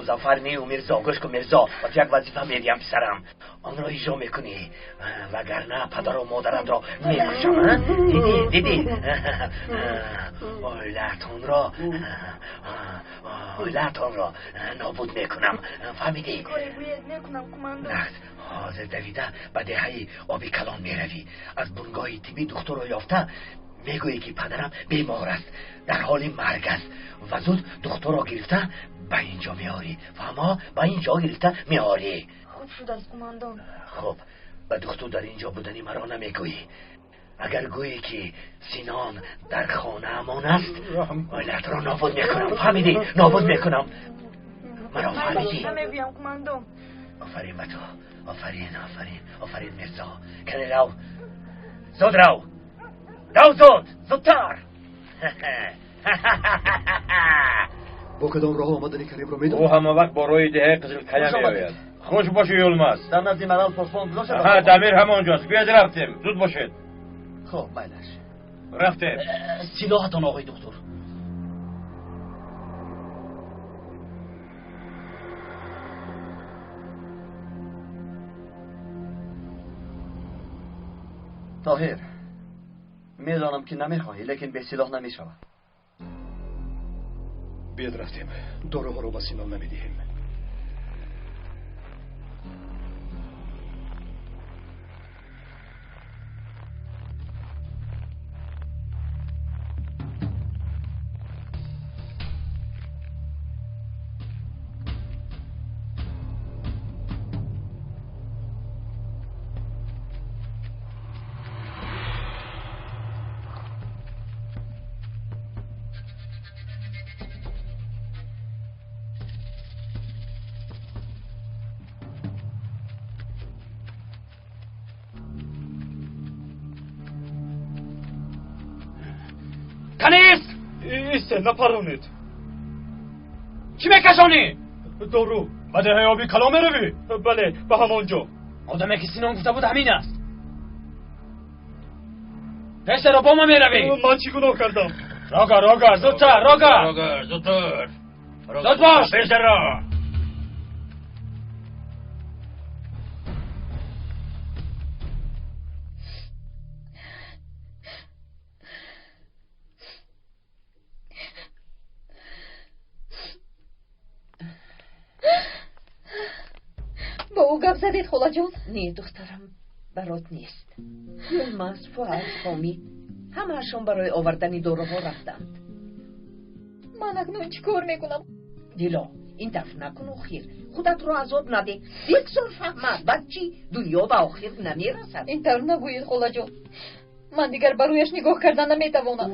Музаффар не, Мирзо, гӯш кун Мирзо, ба ту як вазифа медиҳам писарам. Онро иҷро мекунӣ, вагарна падару модаратро мекушам. Дидӣ, дидӣ? Оилаатонро, оилаатонро нобуд мекунам. Фаҳмидӣ? Коре гӯед мекунам, кумандон. Ҳозир давида ба деҳаи оби калон меравӣ. Аз бунгоҳи тиббӣ духтурро ёфта мегӯӣ ки падарам бемор аст, дар ҳоли марг аст, ва зуд духтурро гирифта ба ин ҷо меорӣ. Фаҳмо? Ба ин ҷо гирифта меорӣ. Хуб шудааст, кумандон. Хуб, ба духтур дар ин ҷо будани маро намегӯӣ. Агар гӯӣ ки Синон дар хонаамон аст, оилаатро нобуд мекунам. Фаҳмидӣ? Нобуд мекунам. Маро фаҳмидӣ? Намегӯям, кумандон. Офарин ба ту. Офарин, офарин, офарин Мирзо. Кане рав. Зуд рав. Рав зуд, зудтар. Бо кадом роҳ омадани Каримро медонӣ? Ӯ ҳама вақт бо роҳи деҳаи Қизилқая меояд. Хуш бошӣ, Юлмаз. Дар назди марал посбон гузошта. Ҳа, Дамир ҳамонҷост. Биёед рафтем. Зуд бошед. Хуб, майлаш. Рафтем. Силоҳатон, оғои духтур. Тоҳир, медонам ки намехоҳӣ, лекин бесилоҳ намешавад. Биёд рафтем. Доруҳоро ба Синон намедиҳем. Напаронед. Чӣ мекашонӣ? Дору. Ба деҳаи оби калон меравӣ? Бале, ба ҳамон ҷо. Одаме ки Синон гуфта буд ҳамин аст. Пештаро бо ма меравӣ. Ман чӣ гуноҳ кардам? Рога, рога, зудтар, рога. Рога, зудтар. Зуд бош. Пештаро. Гап задед, холаҷон? Не, духтарам, барот нест. Юлмаз, Фуад, Ҳомид ҳамаашон барои овардани доруҳо рафтанд. Ман акнун чӣ кор мекунам? Дило, ин таф накун охир. Худатро азоб надеҳ. Бигзор фаҳмад, баъд чӣ? Дунё ба охир намерасад. Ин тавр нагӯед, холаҷон. Ман дигар ба рӯяш нигоҳ кардан наметавонам.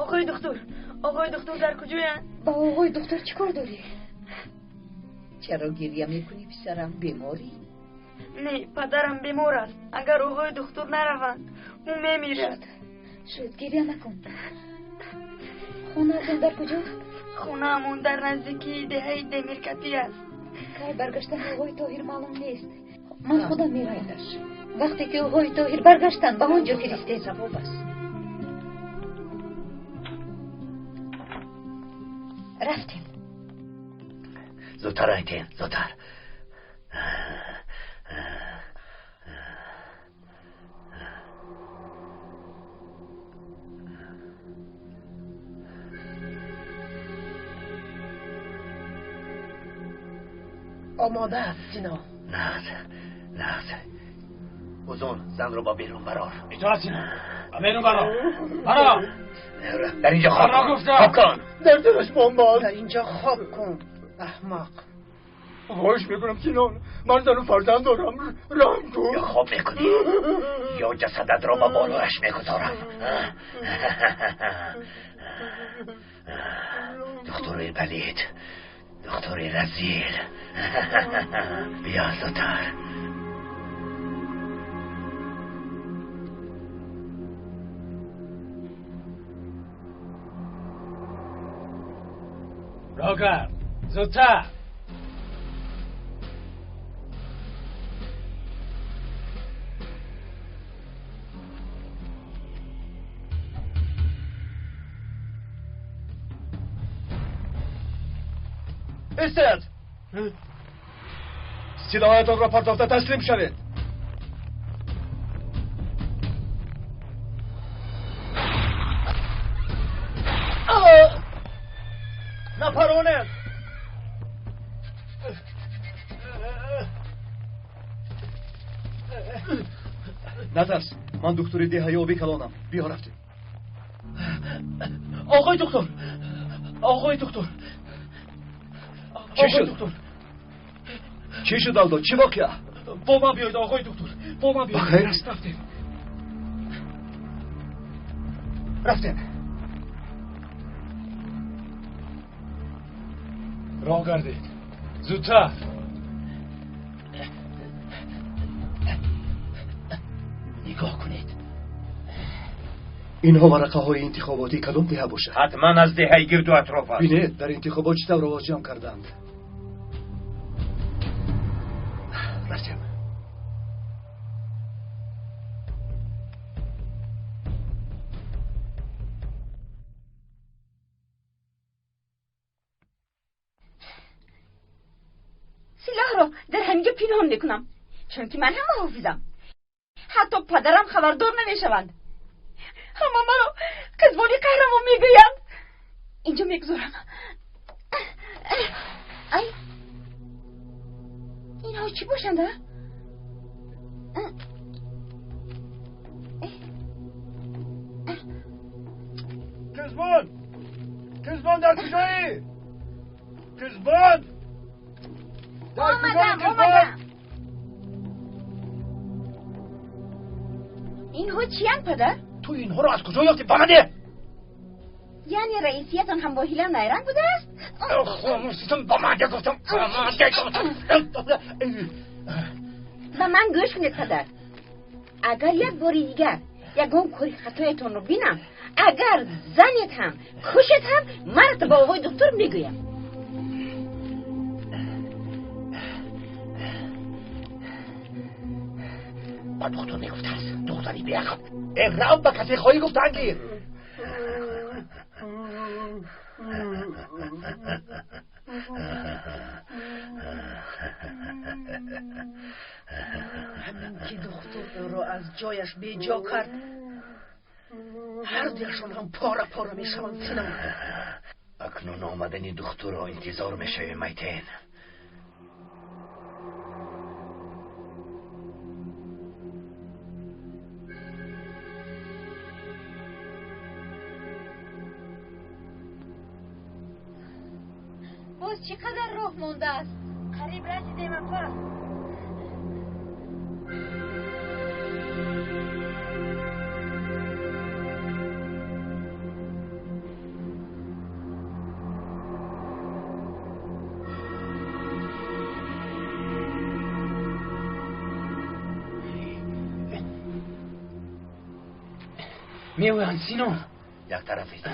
Оғои духтур, оғои духтур дар куҷоянд? Ба оғои духтур чӣ кор дорӣ? Чаро гиря мекунӣ, писарам? Беморӣ? Не, падарам бемор аст. Агар оғои духтур нараванд, ӯ мемирад. Шуд, гиря накун. Хонаатон дар куҷост? Хонаамон дар наздикии деҳаи Демиркапӣ аст. Кай баргаштани оғои Тоҳир маълум нест. Ман худам меравам. Вақте ки оғои Тоҳир баргаштанд, ба он ҷо фиристед. Савоб аст. Рафтем. Зудтар айтен, зудтар. Омода аст, Сино. Нағз, нағз. Узун, занро ба берун барор. Итоат, Сино. Ба берун барор. Барор. Дар инҷо хоб кун. Хоб кун. Дар дилаш бомба аст. Дар инҷо хоб кун. Аҳмақ. Хоҳиш мекунам, Синон, ман зану фарзанд дорам, раҳм кун. Ё хоб мекунӣ, ё ҷасадатро ба болояш мегузорам. Духтури балид, духтури разил. Биё зудтар. Рога, зудтар. Истед! Силоҳаятонро партофта таслим шавед. Напаронед! Натарс, ман духтури деҳаи оби калонам. Биё, рафтем. Оғои доктор! Оғои доктор! Чӣ шуд? Чӣ шуд, Алдо? Чӣ воқеа? Бо ман биёед, оғои доктор. Бо ман биёед. Ба хайр аст? Рафтем. Рафтем. Роҳ гардед. Зудтар. Нигоҳ кунед. Инҳо варақаҳои интихоботии кадом деҳа бошад? Ҳатман аз деҳаи гирду атроф аст. Бинед, дар интихобот чӣ тавр овоз ҷамъ карданд. Рафтем. Силоҳро дар ҳаминҷо пинҳон мекунам, чунки ман ҳам муҳофизам. Ҳатто падарам хабардор намешаванд. Ҳама маро қизбони қаҳрамон мегӯянд. Инҷо мегузорам. Ай, инҳо чӣ бошанд, а? Қизбон! Қизбон, дар куҷоӣ? Қизбон! Омадам, омадам. Инҳо чиянд, падар? Ту инҳоро аз куҷо ёфтӣ? Ба ман деҳ! Яъне раисиятон ҳам бо ҳила найранг будааст? Хомӯшитон, ба ман деҳ гуфтам! Ба ман деҳ гуфтам! Ба ман гӯш кунед, падар. Агар як бори дигар ягон кори хатоятонро бинам, агар занед ҳам, кушед ҳам, маро ба оғои доктор мегӯям. Ба доктор мегуфтааст, духтари беақл. Рав, ба касе хоҳӣ гуфтан гир. Ҳамин ки духтур ӯро аз ҷояш беҷо кард, ҳардуяшон ҳам пора пора мешаванд, синам. Акнун омадани духтурро интизор мешавем, Айтен. Боз чӣ қадар роҳ мондааст? Қариб расидем, апа. Меоянд, Сино. Як тараф ист.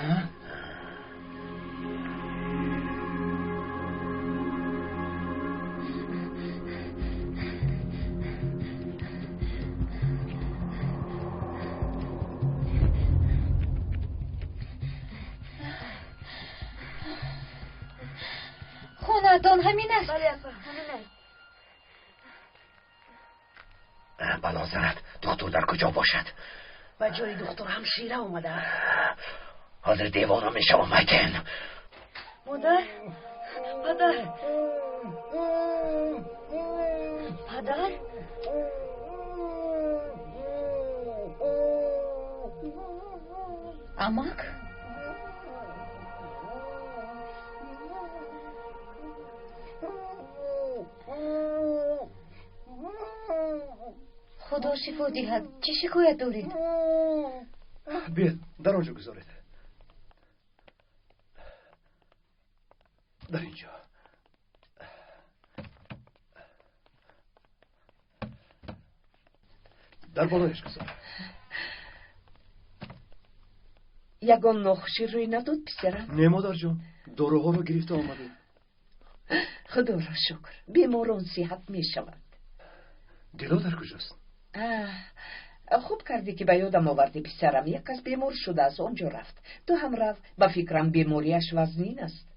Хонаатон ҳамин аст? Бале, апа, ҳамин аст. Бало занад, духтур дар куҷо бошад? Ба ҷои духтур ҳамшира омадааст. Ҳозир девона мешавам, Айтен. Модар, падар, падар. Амак? Худо шифо диҳад. Чӣ шикоят доред? Биед, дар он ҷо гузоред. Дар ин ҷо. Дар болояш гузор. Ягон нохушӣ рӯй надод, писарам? Не, модарҷон, доруҳоро гирифта омадем. Худоро шукр, беморон сиҳат мешаванд. Дило дар куҷост? Хуб кардӣ, ки ба ёдам овардӣ, писарам. Як кас бемор шудааст, он ҷо рафт. Ту ҳам рав, ба фикрам бемориаш вазнин аст.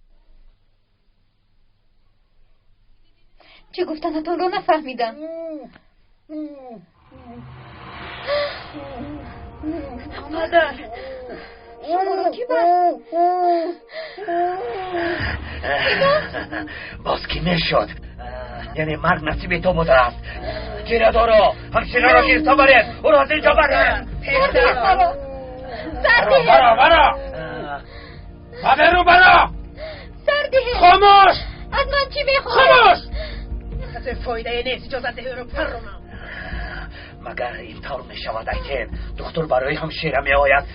Чӣ гуфтанатонро нафаҳмидам. Падар, шуморо кӣ баст? Боз кӣ мешуд? Яъне марг насиби ту будааст. Тирадоро, ҳамшираро гирифта баред, ӯро аз инҷо баред. Сардиҳед маро, сардиҳед. Баро, баро, ба берун баро. Сардиҳед. Хомӯш! Аз ман чӣ мехоҳед? Хомӯш! Касе фоидае нест, иҷозат деҳ ӯро парронам. Магар ин тавр мешавад, Айтен? Духтур барои ҳамшира меояд.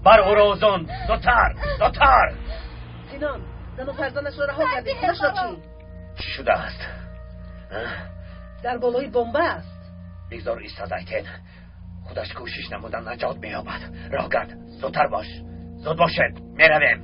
Бар ӯро озон, зудтар, зудтар. Синон, зану фарзандашро раҳо кардед, худашро чӣ? Чӣ шудааст? Дар болои бомба аст. Бигзор истад, Айтен. Худаш кӯшиш намуда наҷот меёбад. Роҳ гард, зудтар бош. Зуд бошед, меравем.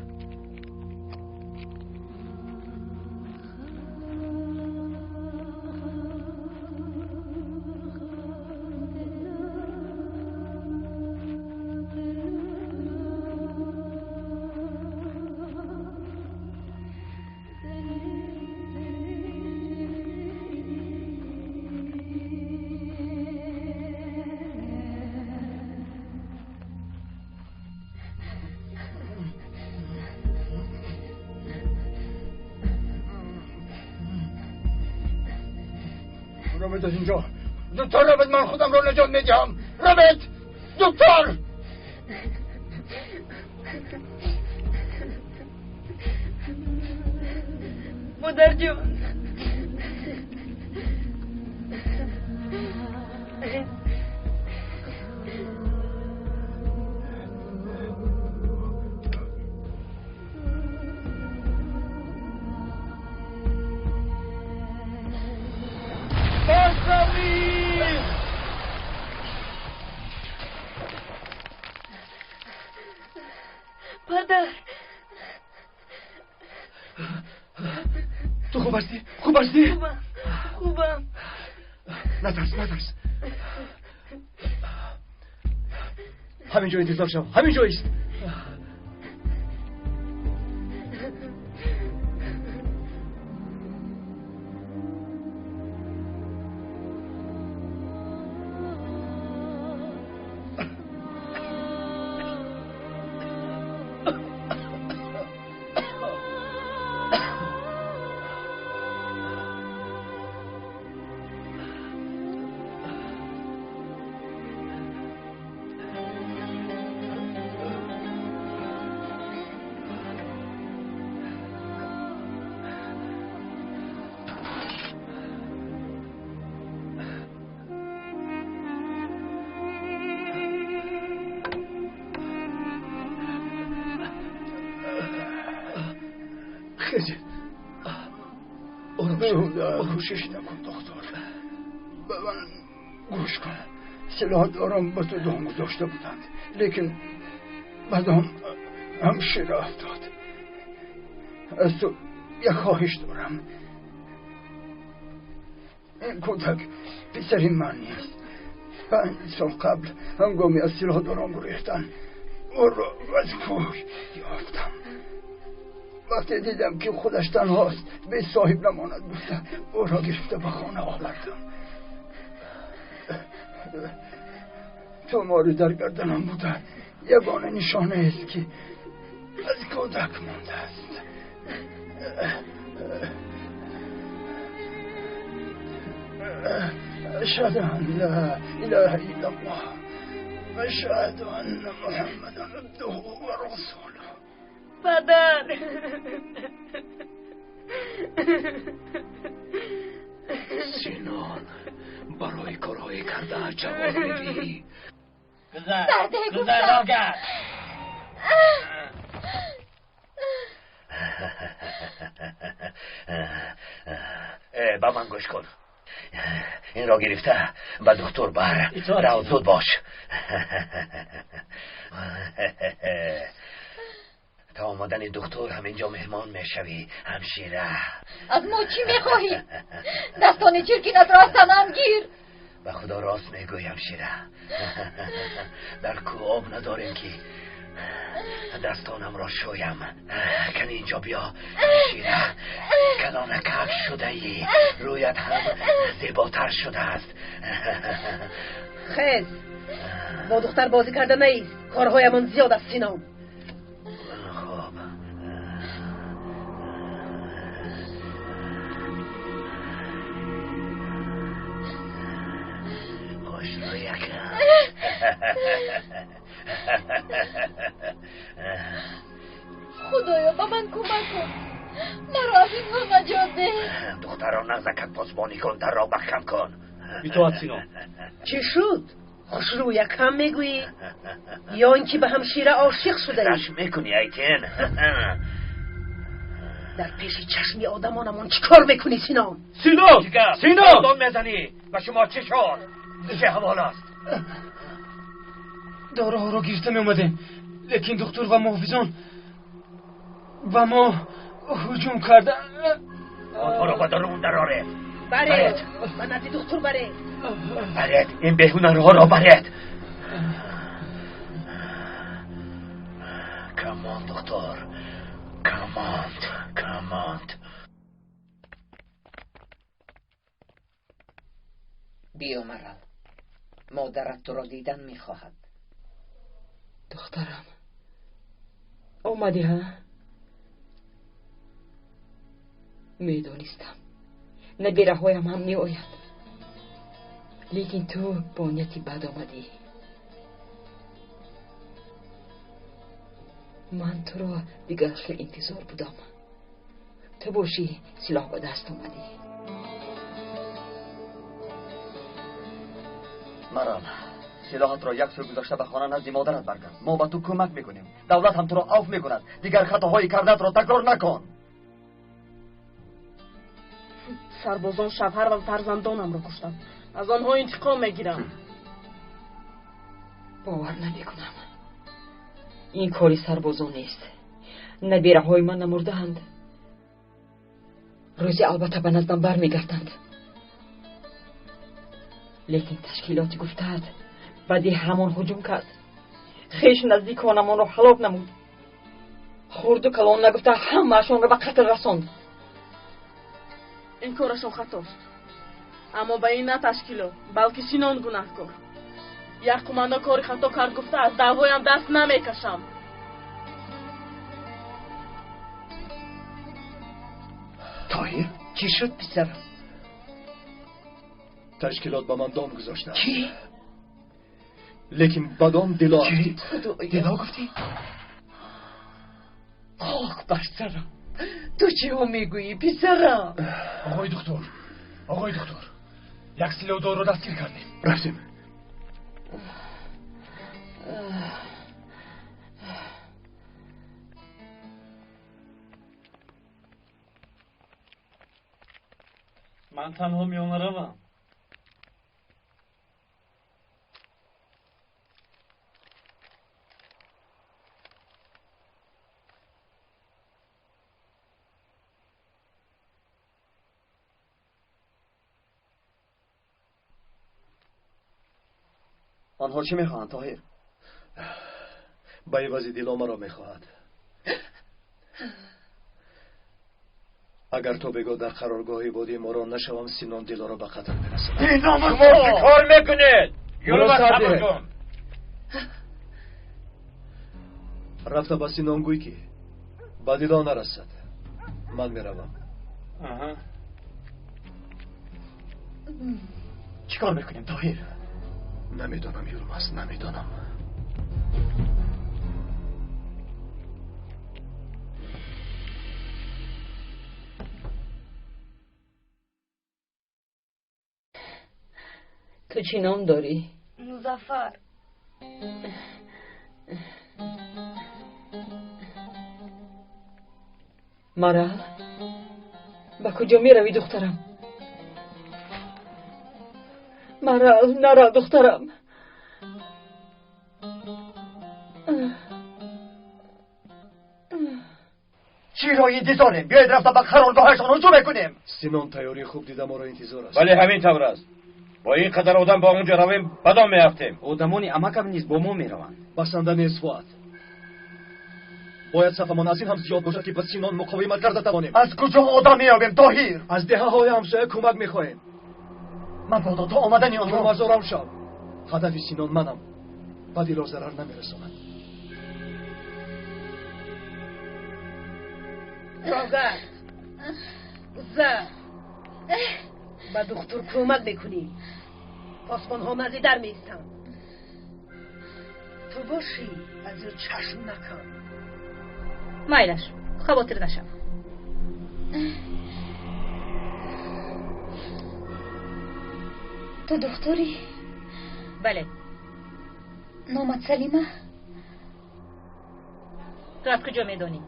روید از اینجا، زودتر روید، من خودم را نجات میدهم. روید زودتر. Модарҷон, падар. Ту хуб ҳастӣ? Хуб ҳастӣ? Хубам, хубам. Натарс, натарс. Ҳамин ҷо интизор шав, ҳамин ҷо ист. Хезед. Ором шав. Кӯшиш накун, доктор. Ба ман гӯш кун. Силоҳдорон ба ту дом гузошта буданд, лекин ба дом ҳамшира афтод. Аз ту як хоҳиш дорам. Ин кӯдак писари ман нест. 5 сол қабл ҳангоми аз силоҳдорон гурехтан ӯро аз кӯҳ ёфтам. Вақте дидам ки худаш танҳост, бесоҳиб намонад гуфта, ӯро гирифта ба хона овардам. Тумори дар гарданам буда ягона нишонаест, ки аз кӯдак мондааст. أشهد أن لا إله إلا الله وأشهد أن محمدا عبده ورسوله. Падар. Синон, барои корҳои кардаат ҷавоб медиҳӣ. Сарде гуфтам. Ба ман гӯш кун. Инро гирифта ба духтур бар. Рав, зуд бош. Та омадани духтур ҳаминҷо меҳмон мешавӣ, ҳамшира. Аз мо чӣ мехоҳӣ? Дастони чиркинатро аз танам гир. Ба худо рост мегӯй, ҳамшира. Дар кӯҳ об надорем, ки Дастонамро шӯям. Кани инҷо биё. Шира, калонакак шудаӣ. Рӯят ҳам зеботар шудааст. Хез, бо духтар бозӣ карда наист. Корҳоямон зиёд аст, Синон. Хуб. Хушрӯякам. Худоё, ба ман кӯмак кун, маро аз инҳо наҷот деҳ. Духтаро нағзакак посбонӣ кун, дарро маҳкам кун. Итоат, Синон. Чӣ шуд? Хушрӯякам мегӯӣ ё ин ки ба ҳамшира ошиқ шудаӣ? Рашк мекунӣ, Айтен. Дар пеши чашми одамонамон чӣ кор мекунӣ, Синон? Синон! Синон! Дон мезанӣ. Ба шумо чӣ шуд? Чӣ ҳавол аст? Доруҳоро гирифта меомадем, лекин духтур ва муҳофизон ба мо ҳуҷум карданд. Онҳоро ба дарун дароред. Баред, ба назди духтур баред. Баред, ин беҳунарҳоро баред. Камон, духтур, камонд, камонд. Биё, Марал, модарат туро дидан мехоҳад. Духтарам, омадӣ ҳа? Медонистам набираҳоям ҳам меояд, лекин ту бо нияти бад омадӣ. Ман туро дигар хел интизор будам. Ту бошӣ силоҳ ба даст омадӣ. Марал, силоҳатро як сӯ гузошта ба хона назди модарат баргард. Мо ба ту кӯмак мекунем. Давлат ҳам туро афв мекунад. Дигар хатоҳои кардаатро такрор накун. Сарбозон шавҳар ва фарзандонамро куштанд. Аз онҳо интиқом мегирам. Бовар намекунам. Ин кори сарбозон нест. Набираҳои ман намурдаанд. Рӯзе албатта ба наздам бармегарданд. Лекин ташкилоти гуфтаат баъди ҳамон ҳуҷум кард. Хеш наздиконамонро ҳалок намуд. Хурду калон нагуфта ҳамаашонро ба қатл расонд. Ин корашон хатост. Аммо ба ин на ташкилот, балки Синон гунаҳкор. Як қумандон кори хато кард гуфта аз даъвоям даст намекашам. Тоҳир, чӣ шуд, писарам? Ташкилот ба ман дом гузоштааст. Чӣ? Лекин ба дом Дило афтид. Дило гуфтӣ? Хок бар сарам. Ту чиҳо мегӯӣ, писарам? Оғои духтур, оғои духтур, як силоҳдорро дастгир кардем. Рафтем. Ман танҳо миёнаравам. Онҳо чӣ мехоҳанд, Тоҳир? Ба ивази Дило маро мехоҳад. Агар то бегоҳ дар қароргоҳи водии Морон нашавам, Синон Дилоро ба қатл мерасонад. Шумо чӣ кор мекунед? Юлбас, сабр кун. Рафта ба Синон гӯй, ки ба Дило нарасад. Ман меравам. Чӣ кор мекунем, Тоҳир? Намедонам, Юлмаз, намедонам. Ту чӣ ном дорӣ? Музаффар. Марал, ба куҷо меравӣ, духтарам? Марал, нара, духтарам. Чиро интизорем? Биёед рафта ба қароргоҳашон ҳуҷум мекунем. Синон тайёрии хуб дида моро интизор аст. Бале, ҳамин тавр аст. Бо ин қадар одам ба он ҷо равем, ба дом меафтем. Одамони амакам низ бо мо мераванд. Басанда нест, Фуат. Бояд сафамон аз ин ҳам зиёд бошад, ки ба Синон муқовимат карда тавонем. Аз куҷо одам меёбем, Тоҳир? Аз деҳаҳои ҳамсоя кӯмак мехоҳем. Мабодо то омадани онҳо. Ту мазорам шав. Ҳадафи Синон манам. Ба Дило зарар намерасонад. Рогард, гузар. Ба духтур кӯмак мекунӣ. Посбонҳо назди дар меистанд. Ту бошӣ, аз ӯ чашм накун. Майлаш, хавотир нашав. Ту духтурӣ? Бале. Номат Салима? Ту аз куҷо медонӣ?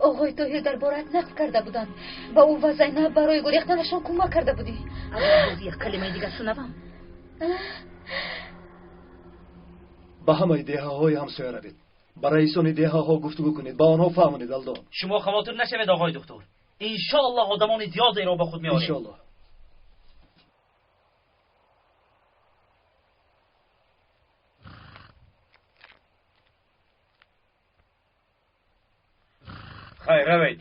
Оғои Тоҳир дар бораат нақл карда буданд. Ба ӯ ва Зайнаб барои гурехтанашон кӯмак карда будӣ. Агар боз як калимаи дигар шунавам. Ба ҳамаи деҳаҳои ҳамсоя равед. Ба раисони деҳаҳо гуфтугӯ кунед, ба онҳо фаҳмонед, Алдо. Шумо хавотир нашавед, оғои духтур. Иншоаллоҳ одамони зиёдеро бо худ меорем. Иншоаллоҳ. Хайр, равед.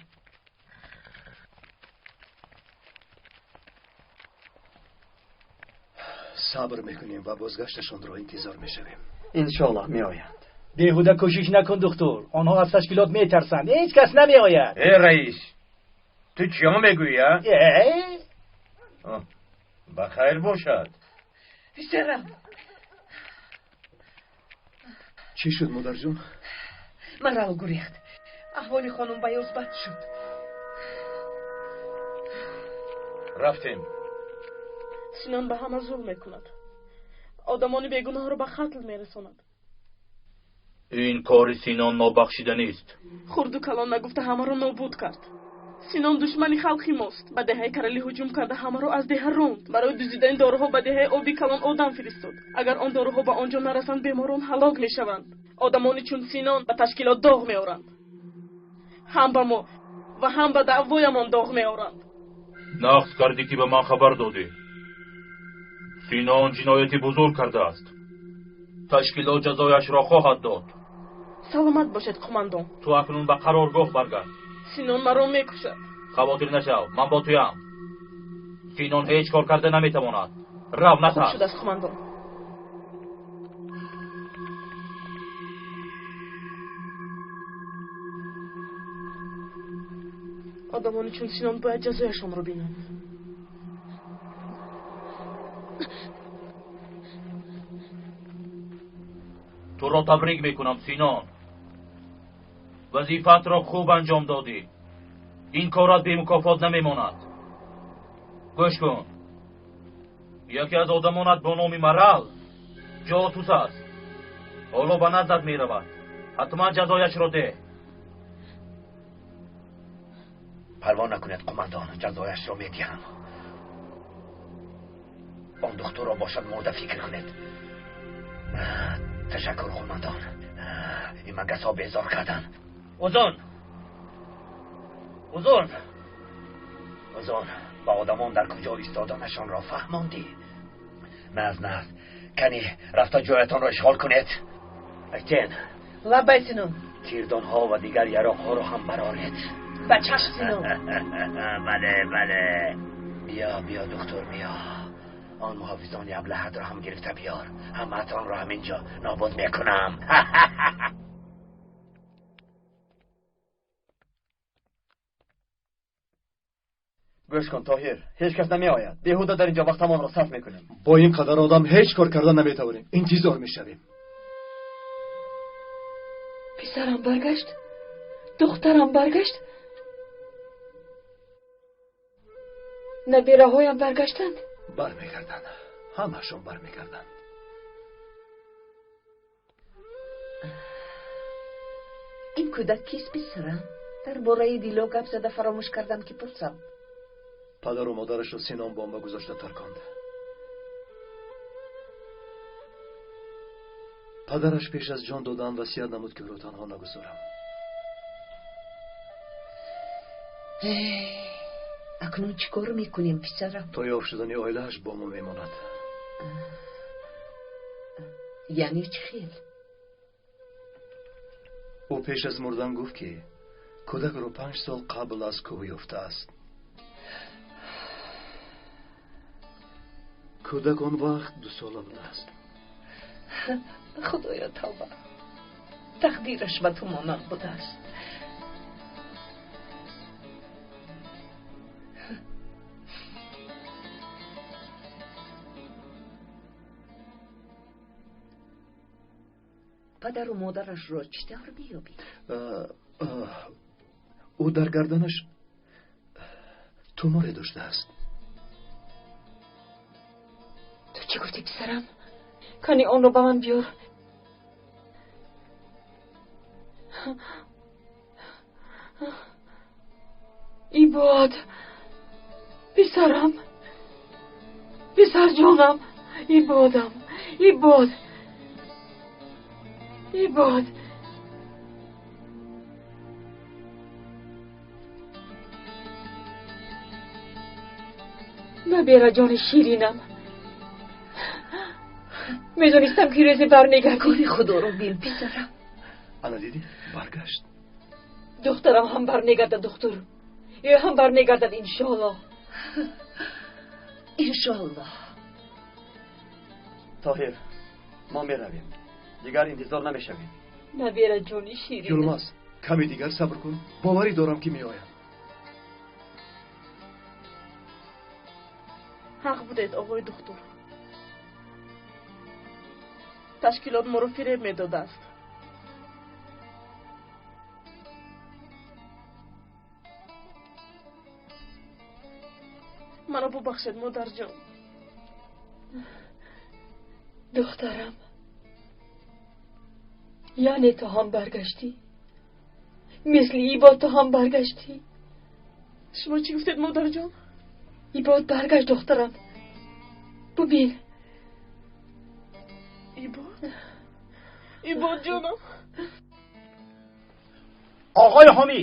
Сабр мекунем ва бозгашташонро интизор мешавем. Иншоаллоҳ меоянд. Беҳуда кӯшиш накун, духтур. Онҳо аз ташкилот метарсанд. Ҳеҷ кас намеояд. Э, раис, ту чиҳо мегӯӣ, а? Э? Ба хайр бошад. Писарам. Чӣ шуд, модарҷон? Марал гурехт. Аҳволи хонум Баёз бад шуд. Рафтем. Синон ба ҳама зулм мекунад. Одамони бегуноҳро ба қатл мерасонад. Ин кори Синон нобахшида нест. Хурду калон нагуфта ҳамаро нобуд кард. Синон душмани халқи мост. Ба деҳаи Каралӣ ҳуҷум карда ҳамаро аз деҳа ронд. Барои дуздидани доруҳо ба деҳаи Оби Калон одам фиристод. Агар он доруҳо ба он ҷо нарасанд, беморон ҳалок мешаванд. Одамони чун Синон ба ташкилот доғ меоранд. Ҳам ба мо ва ҳам ба даъвоямон доғ меоранд. Нақз кардӣ, ки ба ман хабар додӣ. Синон ҷинояти бузург кардааст. Ташкилот ҷазояшро хоҳад дод. Саломат бошед, қумандон. Ту акнун ба қароргоҳ баргард. Синон маро мекушад. Хавотир нашав, ман бо туям. Синон ҳеҷ кор карда наметавонад. Рав, натарс. Хуб шудааст, қумандон. Одамони чун Синон бояд ҷазояшонро бинанд. Туро табрик мекунам, Синон. Вазифаатро хуб анҷом додӣ. Ин корат бемукофот намемонад. Гӯш кун. Яке аз одамонат бо номи Марал ҷосус аст. Ҳоло ба наздат меравад. Ҳатман ҷазояшро деҳ. Парво накунед, қумандон, ҷазояшро медиҳам. Он духтурро бошад мурда фикр кунед. Ташаккур, қумандон. Ин магасҳо безор карданд. Узун, узун, узун, ба одамон дар куҷо истоданашонро фаҳмондӣ. Наз, наз, кани рафта ҷоятонро ишғол кунед. Айтен. Лаббай, Синон. Тирдонҳо ва дигар яроқҳоро ҳам бароред. Ба чашм, Синон. Бале, бале. Биё, биё, духтур, биё. Он муҳофизони аблаҳатро ҳам гирифта биёр. Ҳамаатонро ҳаминҷо нобуд мекунам. Гӯш кун, Тоҳир, ҳеҷ кас намеояд. Беҳуда дар инҷо вақтамонро сарф мекунем. Бо ин қадар одам ҳеҷ кор карда наметавонем. Интизор мешавем. Писарам баргашт? Духтарам баргашт? Набираҳоям баргаштанд? Бармегарданд. Ҳамашон бармегарданд. Ин кӯдак кист, писарам? Дар бораи Дило гап зада фаромӯш кардам, ки пурсам. Падару модарашро Синон бомба гузошта тарконд. Падараш пеш аз ҷон додан васият намуд, ки ӯро танҳо нагузорам. Акнун чӣ кор мекунем, писарам? То ёфт шудани оилааш бо мо мемонад. Яъне чӣ хел? Ӯ пеш аз мурдан гуфт, ки кӯдакро 5 сол қабл аз кӯҳ ёфтааст. Кӯдак он вақт 2 сола будааст. Худоё, тавба, тақдираш ба ту монанд будааст. Падару модарашро чӣ тавр меёбӣ? Ӯ дар гарданаш туморе доштааст. Ту чӣ гуфтӣ, писарам? Кани онро ба ман биёр. Ибод, писарам, писарҷонам, Ибодам, Ибод, Ибод. Набераҷони ширинам, медонистам, ки рӯзе бармегардӣ. Кори худоро бин, писарам. Ана дидӣ, баргашт. Духтарам ҳам бармегардад, духтур. Ё ҳам бармегардад, иншоаллоҳ. Иншоаллоҳ. Тоҳир, мо меравем. Дигар интизор намешавем. Набераҷони ширинам. Юлмаз, каме дигар сабр кун. Боварӣ дорам, ки меоям. Ҳақ будед, оғои духтур. Ташкилот моро фиреб медодааст. Маро бубахшед, модарҷон. Духтарам, яъне ту ҳам баргаштӣ? Мисли Ибод ту ҳам баргаштӣ? Шумо чӣ гуфтед, модарҷон? Ибод баргашт, духтарам. Бубин. Ибод, Ибод ҷонам. Оғои ҳомӣ,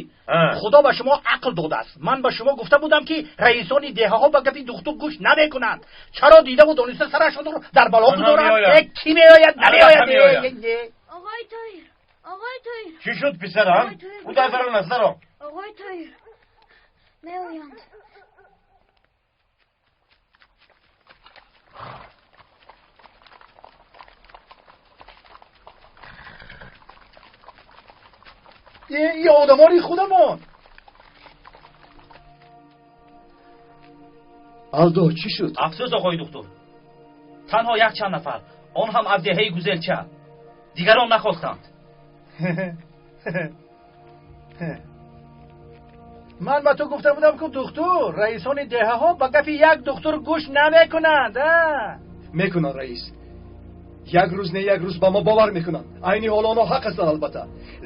худо ба шумо ақл додааст. Ман ба шумо гуфта будам, ки раисони деҳаҳо ба гапи духтур гӯш намекунанд. Чаро дидаву дониста сарашонро дар бало гузоранд? Кӣ меояд? Намеояд. Оғои Тоҳир, оғои Тоҳир. Чӣ шуд, писарам? Ӯ дар барон аст, наро. Оғои Тоҳир, меоянд. Ин одамони худамон. Алдо, чӣ шуд? Афсӯс, оғои духтур, танҳо якчанд нафар, он ҳам аз деҳаи Гузелча. Дигарон нахостанд. Ман ба ту гуфта будам, ки духтур, раисони деҳаҳо ба гапи як духтур гӯш намекунанд. Мекунанд, раис. Як рӯз не як рӯз ба мо бовар мекунанд. Айни ҳол онҳо ҳақ ҳастанд, албатта.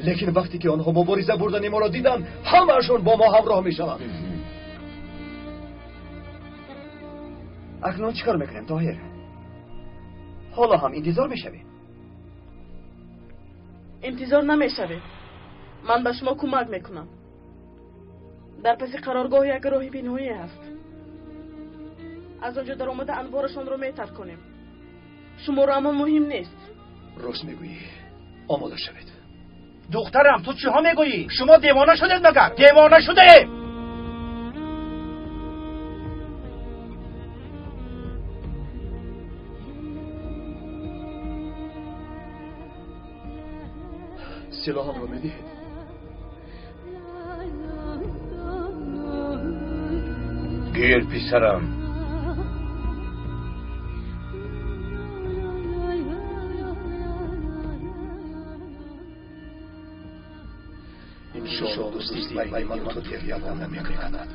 Лекин вақте ки онҳо мубориза бурдани моро диданд, ҳамаашон бо мо ҳамроҳ мешаванд. Акнун чӣ кор мекунем, Тоҳир? Ҳоло ҳам интизор мешавем? Интизор намешавед. Ман ба шумо кӯмак мекунам. Дар паси қароргоҳ як роҳи пинҳонӣ ҳаст. Аз он ҷо даромада анворашонро метарконем. Шуморо аммо муҳим нест. Рост мегӯӣ. Омода шавед. Духтарам, ту чиҳо мегӯӣ? Шумо девона шудед магар? Девона шудаем! Силоҳамро медиҳед? Гир, писарам. Иншоаллоҳ, дӯстии байни ман ва ту дер намекунад.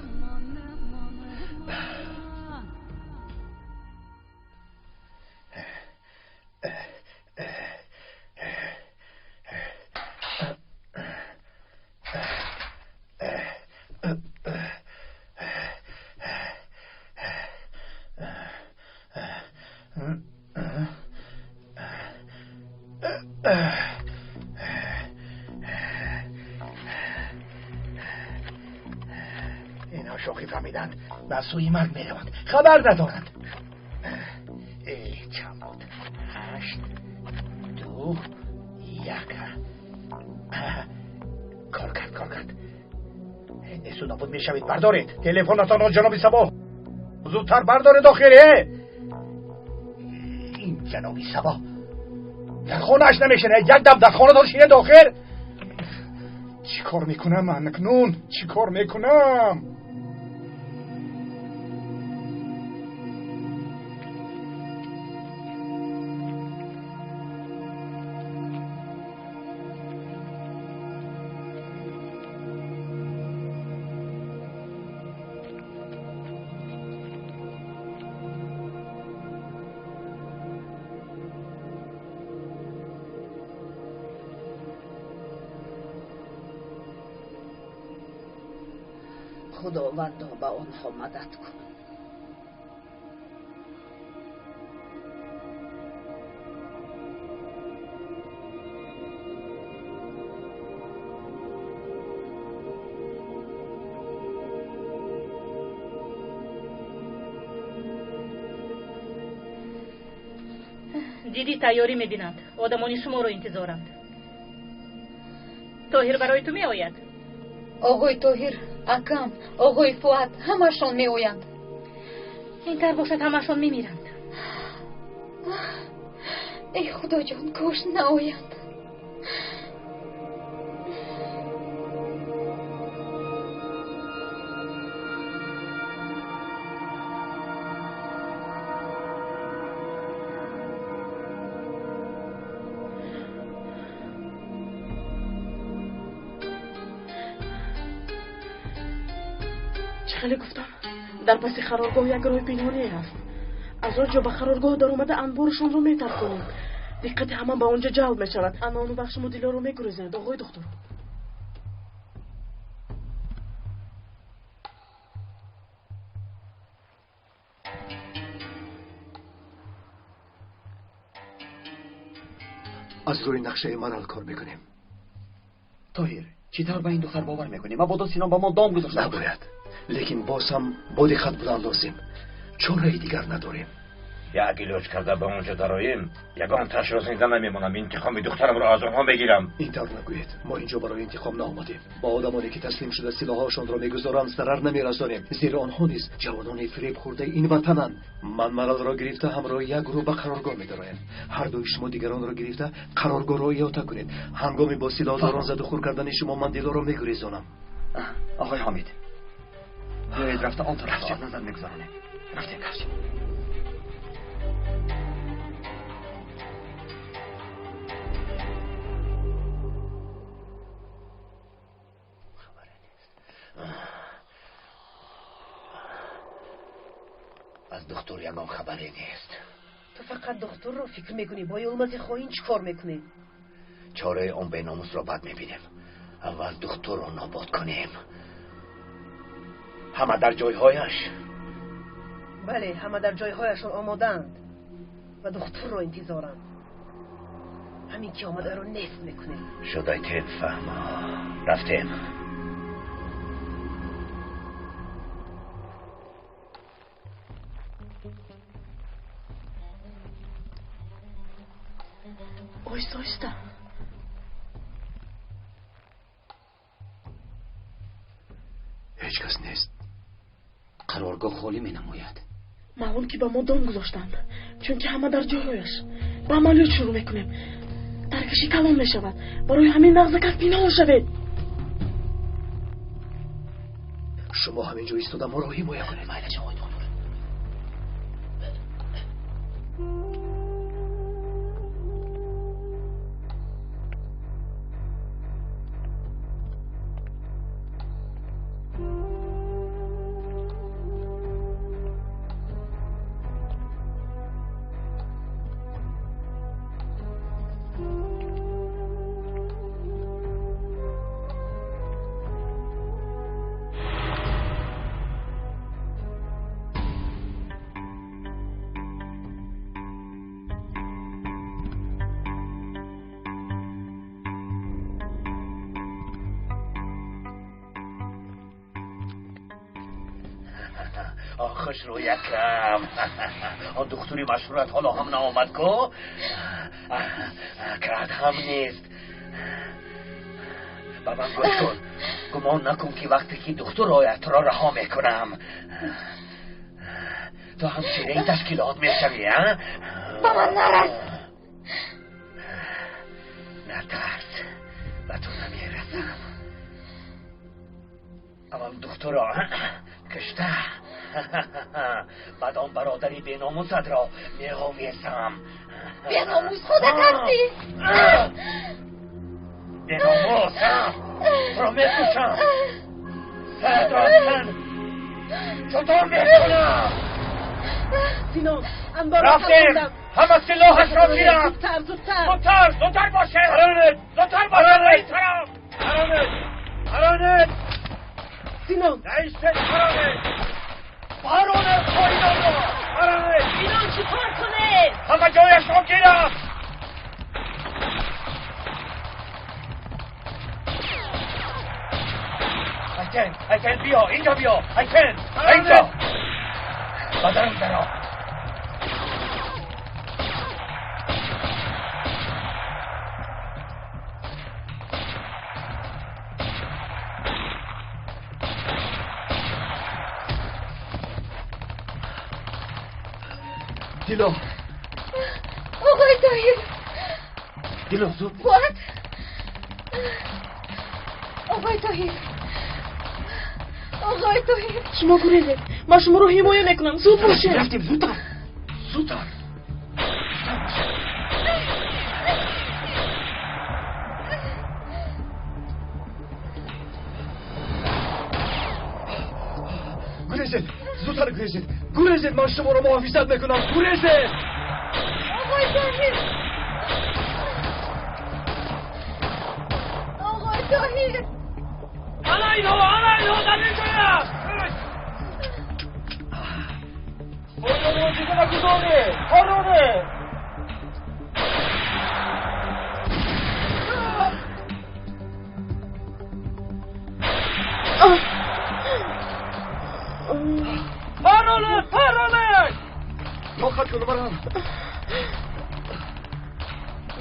Инҳо шӯхӣ фаҳмиданд, ба сӯи марг мераванд, хабар надоранд. Чанд буд? 8, 2, 1. Кор кард, кор кард. Несту нобуд мешавед. Бардоред телефонатонро, ҷаноби Сабо. Зудтар бардоред охир. Ин ҷаноби Сабо дар хонааш намешинад. Як дам дар хона шинед охир. Чӣ кор мекунам ман акнун? Чӣ кор мекунам? Худовандо, ба онҳо мадад кун. Дидӣ, тайёрӣ мебинанд. Одамони шуморо интизоранд. Тоҳир барои ту меояд? Оғои Тоҳир, акам, оғои Фуат, ҳамашон меоянд. Ин тар бошад, ҳамашон мемиранд. Эй Худоҷон, кош наоянд. Чӣ хеле гуфтам, дар паси қароргоҳ як роҳи пинҳоние ҳаст. Аз он ҷо ба қароргоҳ даромада анборашонро метарконем. Диққати ҳама ба он ҷо ҷалб мешавад. Ана он вақт шумо Дилоро мегурезонед, оғои духтур. Аз рӯи нақшаи Марал кор мекунем. Тоҳир, чӣ тавр ба ин духтар бовар мекунӣ? Мабодо Синон ба мо дом гузошта. Набояд, лекин боз ҳам бо диққат будан лозим. Чораи дигар надорем. Як илоҷ карда ба он ҷо дароем, ягон ташро зинда намемонам. Интиқоми духтарамро аз онҳо мегирам. Ин тавр нагӯед. Мо инҷо барои интиқом наомадем. Ба одамоне ки таслим шуда силоҳҳошонро мегузоранд, зарар намерасонем, зеро онҳо низ ҷавонони фиреб хӯрдаи ин ватананд. Ман Маралро гирифта ҳамроҳи як гурӯҳ ба қароргоҳ медароям. Ҳар дуи шумо дигаронро гирифта қароргоҳро иҳота кунед. Ҳангоми бо силоҳдорон задухӯр кардани шумо ман Дилоро мегурезонам. Оғои Ҳомид, биёед рафта он тараф аз назар мегузаронем. Рафтем, рафтем. Аз духтур ягон хабаре нест. Ту фақат духтурро фикр мекунӣ. Бо Йулмази хоин чӣ кор мекунӣ? Чораи он беномусро бад мебинем. Аввал духтурро нобуд кунем. Ҳама дар ҷойҳояш? Бале, ҳама дар ҷойҳояшон омодаанд ва духтурро интизоранд. Ҳамин ки омадаро нест мекунем. Шудайтем, фаҳмо. Рафтем. Оҳиста, оҳиста. Ҳеҷ кас нест. Қароргоҳ холӣ менамояд. Маълум ки ба мо дом гузоштанд, чунки ҳама дар ҷойҳояш. Ба амалиёт шурӯъ мекунем. Таркишӣ калон мешавад. Барои ҳамин нағзакак пинҳон шавед. Шумо ҳамин ҷо истода моро ҳимоя кунед. Майлаш, оғои духтур. Хушрӯ якам. Он духтури машҳурат ҳоло ҳам наомад ку? Крат ҳам нест. Ба ман гӯш кун. Гумон накун ки вақте ки духтур ояд туро раҳо мекунам. Ту ҳамшираи ташкилот мешавӣ, а? Ба ман нарас. Натарс, ба ту намерасам. Аввал духтурро кушта, баъд он бародари беномусатро меовезам. Беномус худат ҳастӣ. Беномус, туро мекушам. Саратро аз тан ҷудо мекунам. Синон, анборро Рафтем! Ҳама силоҳашро гиранд! Зудтар, зудтар! Зудтар, зудтар бошед! Зудтар бошед ба ин тараф! Аронет! Синон! Наистед, Аронет! Аронет, хоинонро! Аронет! Синон, чӣ кор кунед? Ҳама ҷояшро гиранд! Айтен, Айтен, биё, инҷо биё! Айтен, инҷо! Ба дарун даро! Дило! Оғои Тоҳир! Дило, зуд! Фуат! Оғои Тоҳир! Оғои Тоҳир! Шумо гурезед. Ман шуморо ҳимоя мекунам. Зуд бошед. Рафтем, зудтар! Зудтар! Гурезед! Зудтар гурезед! Гурезед, ман шуморо муҳофизат мекунам. Гурезед! Оғои Тоҳир! Оғои Тоҳир! Ана инҳо, ана инҳо дар ин ҷояст! Худоро дида нагузоре! Пароне! Пароне, пароне! Тоқат кун, Марал.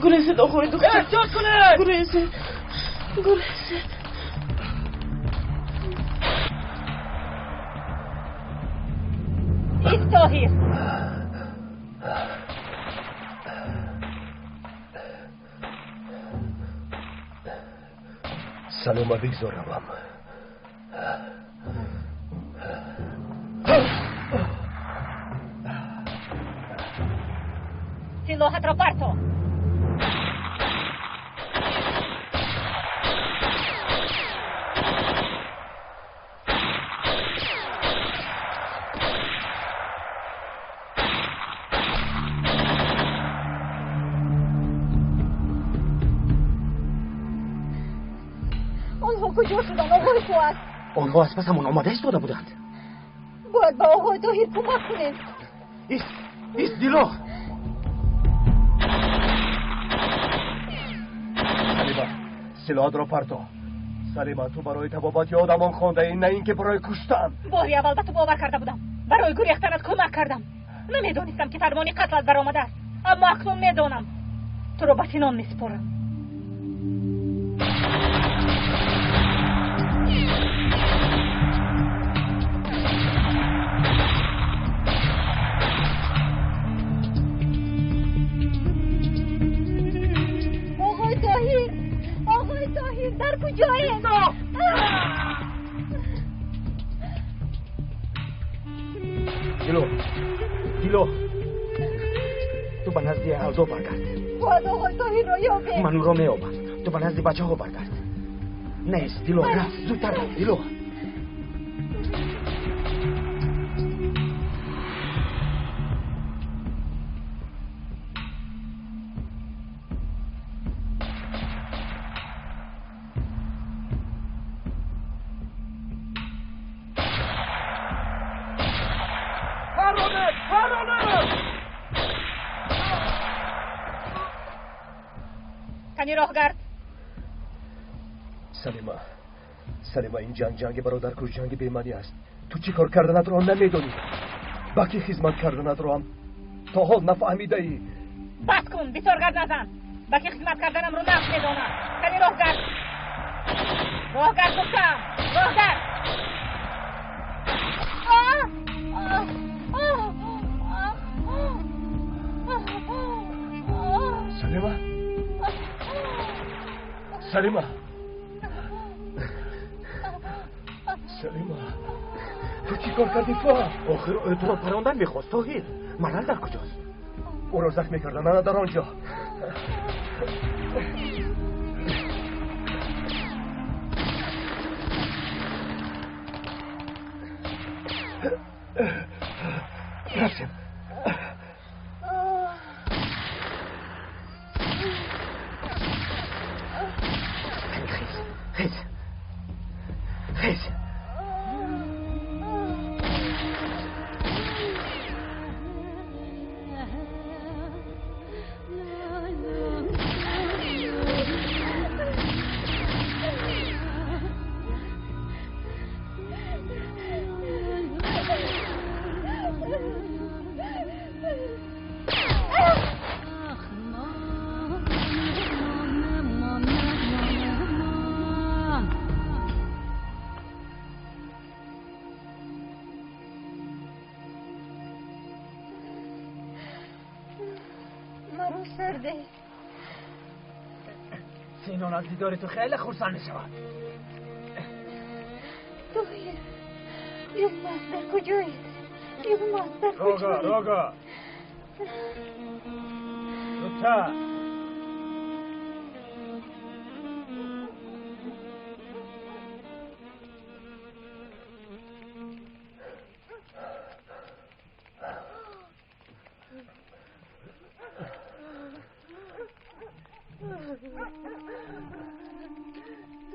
Гурезед, оғои духтур. Эҳтиёт кунед! Гурезед. Гурезед. Ист, Тоҳир. Салома, бигзор равам. Силоҳатро парто. Онҳо куҷо шуданд, оғои Фуат? Онҳо аз пасамон омада истода буданд. Бояд ба оғои Тоҳир кӯмак кунем. Ист, ист, Дило! Салима, силоҳатро парто. Салима, ту барои табобати одамон хондаӣ, на ин ки барои куштан. Бори аввал ба ту бовар карда будам. Барои гурехтанат кӯмак кардам. Намедонистам ки фармони қатлат баромадааст, аммо акнун медонам. Туро ба Синон месупорам. Оғои Тоҳир! Оғои Тоҳир, дар куҷоед? Дило, Дило, ту ба назди Алдо баргард. Бояд оғои Тоҳирро ёбем. Ман ӯро меёбам. Ту ба назди бачаҳо баргард. Нест, Дило, рафт, зудтар рафт, Дило. Пароне, пароне! Кани роҳгард. Салима, Салима, ин ҷанг ҷанги бародаркуш, ҷанги бемаънӣ аст. Ту чӣ кор карданатро намедонӣ. Ба кӣ хизмат карданатро ҳам то ҳол нафаҳмидаӣ. Бас кун, бисёр гап назан. Ба кӣ хизмат карданамро нағз медонам. Кани роҳгард. Роҳ гард гуфтам, роҳ гард. Салима, Салима, Салима, ту чӣ кор кардӣ? Охир ӯ туро парондан мехост. Тоҳир, Марал дар куҷост? Ӯро захмӣ карданд, ана дар он ҷо. Рафтем. Хез, хез, хез. سینان از دیدار تو خیلی خرسند میشود. توهیر، یلماز در کجایید؟ یلماز در کجایید؟ روگا، روگا، زودتر.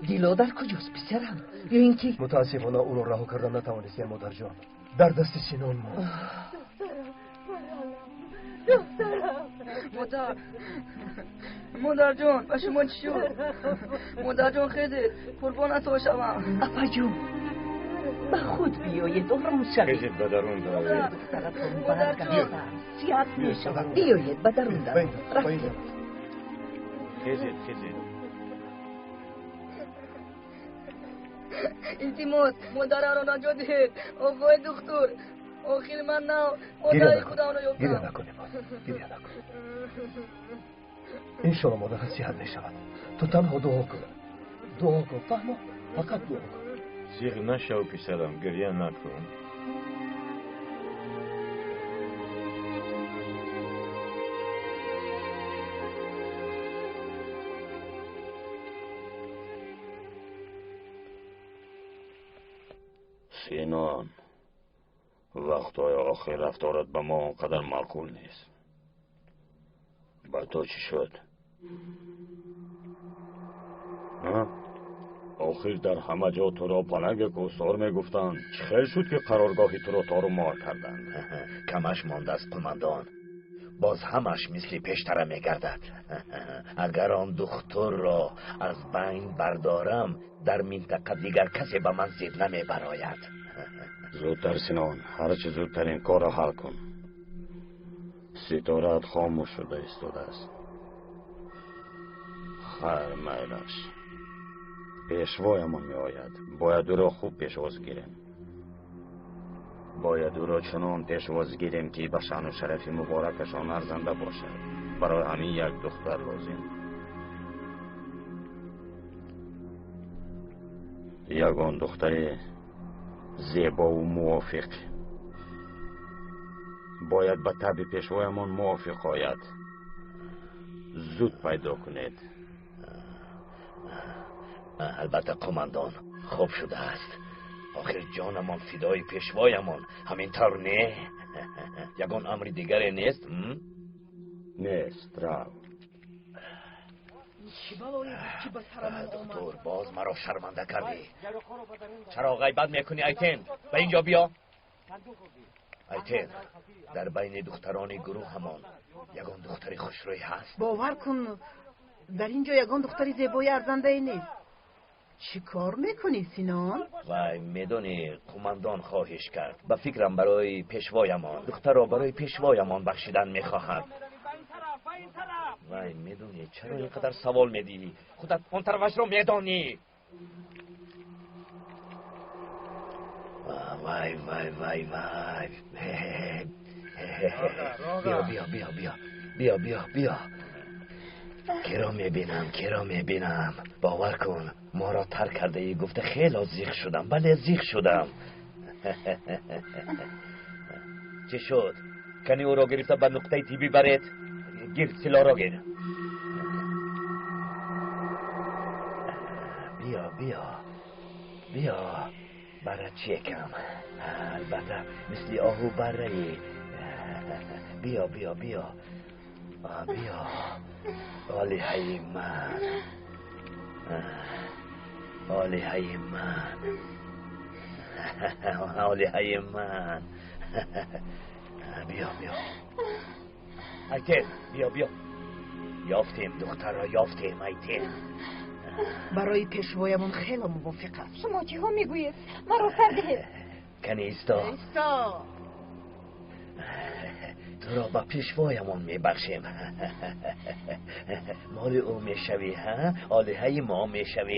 дило дар куҷост, писарам? Ё ин ки Мутаассифона, ӯро раҳо кардан натавонистем, модарҷон. Дар дасти Синон монд. Модар, модарҷон, ба шумо чӣ шуд? Модарҷон, хезед, қурбонатон шавам. Апаҷон, ба худ биёед, ором шавед. Хезед, ба дарун дароед. Духтаратон баргашта, сиҳат мешавад. Биёед, ба дарун дароед. Рафтем. Хезед, хезед. Илтимос, модарамро наҷот диҳед, оғои духтур. Охир ман нав модари худамро ёфтам. Гиря накун, гиря накун. Иншоалло, модарат сиҳат мешавад. Ту танҳо дуо кун, дуо кун, фаҳмо? Фақат дуо кун. Зиғ нашав, писарам, гиря накун. Синон, вақтҳои охир рафторат ба мо он қадар маъқул нест. Ба ту чӣ шуд? Охир дар ҳама ҷо туро паланги кӯҳсор мегуфтанд. Чӣ хел шуд, ки қароргоҳи туро тору мор карданд? Камаш мондааст, қумандон. Боз ҳамаш мисли пештара мегардад. Агар он духтурро аз байн бардорам, дар минтақа дигар касе ба ман зид намебарояд. Зудтар, Синон, ҳарчи зудтар ин корро ҳал кун. Ситораат хомӯш шуда истодааст. Хайр, майлаш, пешвоямон меояд. Бояд ӯро хуб пешвоз гирем. Бояд ӯро чунон пешвоз гирем, ки ба шаъну шарафи муборакашон арзанда бошад. Барои ҳамин як духтар лозим, ягон духтари зебову мувофиқ. Бояд ба табъи пешвоямон мувофиқ ояд. Зуд пайдо кунед. Албатта, қумандон, хуб шудааст. Охир ҷонамон фидои пешвоямон, ҳамин тавр не? Ягон амри дигаре нест? Нест, рав. Чӣ балое буд, ки ба сарамон омад? Духтур, боз маро шарманда кардӣ. Чаро ғайбат мекунӣ? Айтен, ба инҷо биё. Айтен, дар байни духтарони гурӯҳамон ягон духтари хушрӯй ҳаст? Бовар кун, дар ин ҷо ягон духтари зебои арзандае нест. Чӣ кор мекунӣ, Синон? Вай, медонӣ, қумандон хоҳиш кард. Ба фикрам, барои пешвоямон духтарро барои пешвоямон бахшидан мехоҳад. Вай, медонӣ, чаро ин қадар савол медиҳӣ? Худат он тарафашро медонӣ. Вай вай вай вай. Биё биё биё биё биё биё биё. Киро мебинам, киро мебинам. Бовар кун, моро тарк кардаӣ гуфта хело зиқ шудам. Бале, зиқ шудам. Чӣ шуд? Кани ӯро гирифта ба нуқтаи тиббӣ баред. Гир, силоҳро гир. Биё биё биё, барачекам. Албатта, мисли оҳу барраӣ. Биё биё биё биё, олиҳаи ман, олиҳаи ман, олиҳаи ман. Биё биё Айтен, биё биё. Ёфтем духтарро, ёфтем Айтен. Барои пешвоямон хело мувофиқ аст. Шумо чиҳо мегӯед? Маро сар диҳед. Кани исто. Исто. Туро ба пешвоямон мебахшем. Моли ӯ мешавӣ, ҳа? Олиҳаи мо мешавӣ.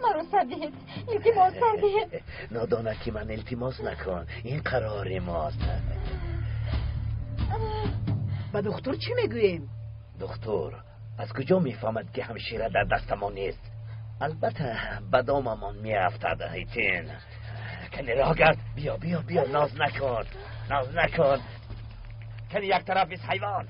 Маро сар диҳед, илтимос, сар диҳед. Нодона ки ман, илтимос накун, ин қарори мост. Ба духтур чӣ мегӯем? Духтур аз куҷо мефаҳмад, ки ҳамшира дар дастамон нест? Албатта, ба домамон меафтад. Айтен, кани роҳ гард. Биё биё биё, ноз накун, ноз накун. Кани як тараф ис, ҳайвон.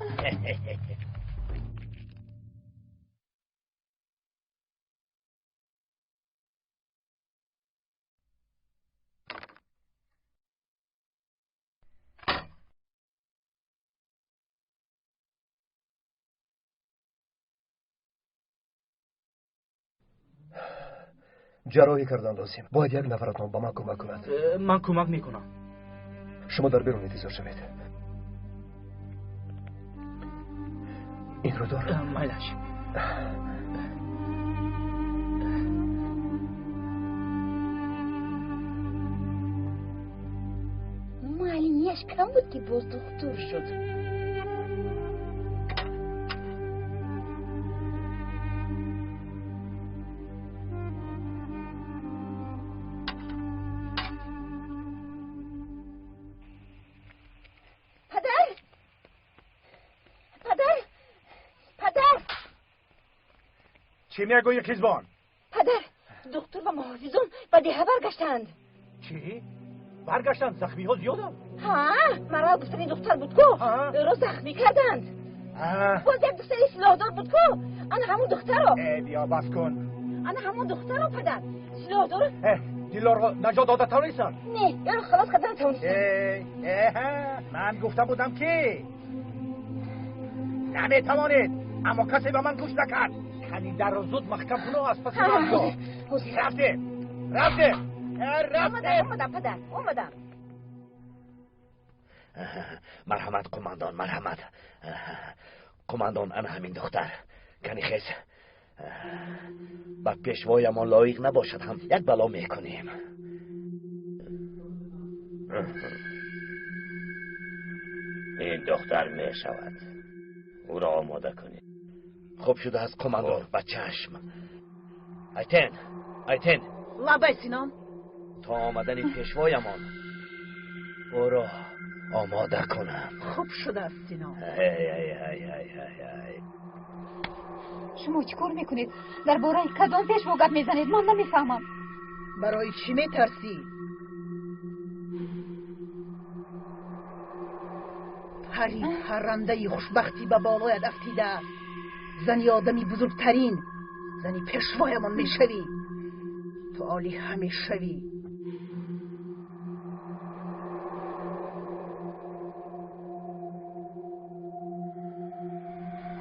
Ҷарроҳӣ кардан лозим. Бояд як нафаратон ба ман кӯмак кунад. Ман кӯмак мекунам. Шумо дар берун интизор шавед. Инро дор. Майлаш. Муаллимияш кам буд, ки боз духтур шуд. Падар! Падар! Падар! Чӣ мегӯӣ, Қизбон? Падар, духтур ва муҳофизон ба деҳа баргаштанд. Чӣ? Баргаштанд? Захмиҳо зиёданд? Ҳа, Марал гуфтани духтар буд ку, ӯро захмӣ карданд. Боз як духтари силоҳдор буд ку, ана ҳамун духтаро. Э, биё, бас кун. Ана ҳамун духтаро, падар, силоҳдор. Дилорро наҷот дода тавонистанд? Не, ӯро халос карда натавонистанд. Э, ман гуфта будам, ки наметавонед, аммо касе ба ман гӯш накард. Кани дарро зуд маҳкам куну аз паси ман биё. Рафтем, рафтем, рафтем. Омадам, падар, омадам. Марҳамат, қумандон, марҳамат, қумандон. Ана ҳамин духтар. Кани хез. Ба пешвоямон лоиқ набошад ҳам, як бало мекунем. Ин духтар мешавад. Ӯро омода кунед. Хуб шудааст, қумандон, ба чашм. Айтен, Айтен. Лабай, Синон. То омадани пешвоямон ӯро омода кунам. Хуб шудааст, Синон. Ай. Шумо чӣ кор мекунед? Дар бораи кадом пешво гап мезанед? Ман намефаҳмам. Барои чӣ метарсӣ? Пари паррандаи хушбахтӣ ба болоят афтидааст. Зани одами бузургтарин, зани пешвоямон мешавӣ. Ту олиҳа мешавӣ.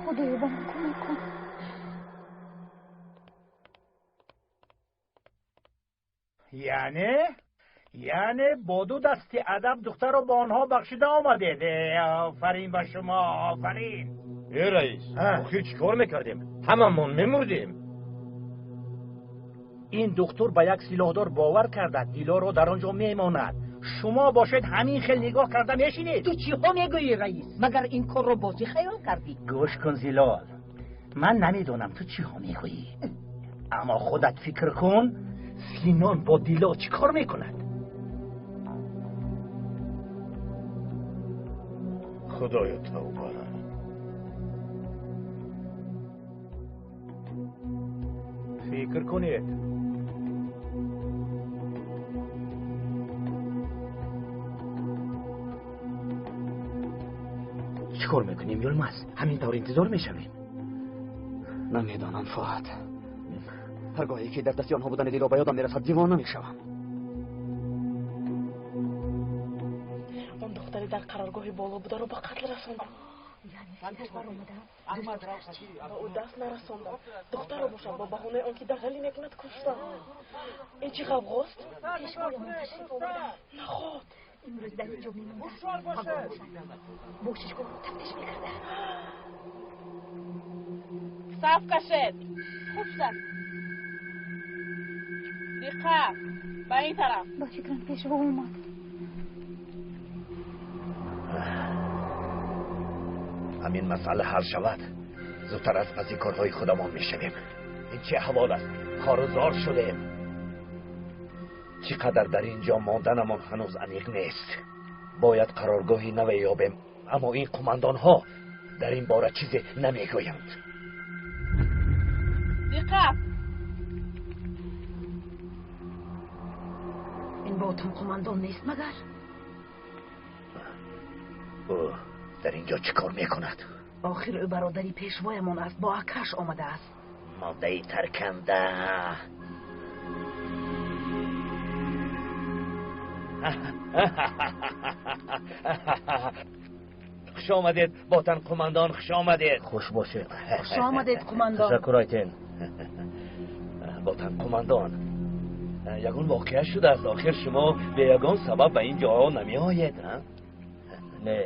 Худоё, ба ман кӯмак кун. Яъне бо ду дасти адаб духтарро ба онҳо бахшида омадед. Офарин ба шумо, офарин. Э, раис, охир чӣ кор мекардем? Ҳамамон мемурдем. Ин духтур ба як силоҳдор бовар карда, Дилоро дар он ҷо мемонад. Шумо бошед, ҳамин хел нигоҳ карда мешинед. Ту чиҳо мегӯӣ, раис? Магар ин корро бозӣ хаёл кардӣ? Гӯш кун, Зилол, ман намедонам ту чиҳо мегӯӣ, аммо худат фикр кун, Синон бо Дило чӣ кор мекунад? Худоё, тавба. Фикр кунед. Чӣ кор мекунем, Юлмаз? Ҳамин тавр интизор мешавем? Намедонам, Фоат. Ҳар гоҳе ки дар дасти онҳо будани дило ба ёдам мерасад, дивона мешавам. Он духтаре дар қароргоҳи боло бударо ба қатл расондам. Ба ӯ даст нарасондам. Духтарро бошам бо баҳонаи он ки дағалӣ мекунад куштам. Ин чӣ ғавғост? Наход. Имрӯз дар инҷо мемондам. Бошишгоҳро тафтиш мекардам. Саф кашед. Хуб шудааст. Диққат, ба ин тараф. Ба фикрам пешво омад. Ҳамин масъала ҳал шавад, зудтар аз паси корҳои худамон мешавем. Ин чӣ аҳвол аст? Хорузор шудем. Чӣ қадар дар ин ҷо монданамон ҳанӯз аниқ нест. Бояд қароргоҳи наве ёбем, аммо ин қумандонҳо дар ин бора чизе намегӯянд. Диққат! Ин ботун қумандон нест магар? Ӯ дар ин ҷо чӣ кор мекунад? Охир ӯ бародари пешвоямон аст, бо акаш омадааст. Моддаи тарканда. Хуш омадед, ботан қумандон, хуш омадед. Хуш бошед. Хуш омадед, қумандон. Ташаккур, Айтен. Ботан қумандон, ягон воқеа шудааст. Охир шумо бе ягон сабаб ба ин ҷоҳо намеоед, а? Не,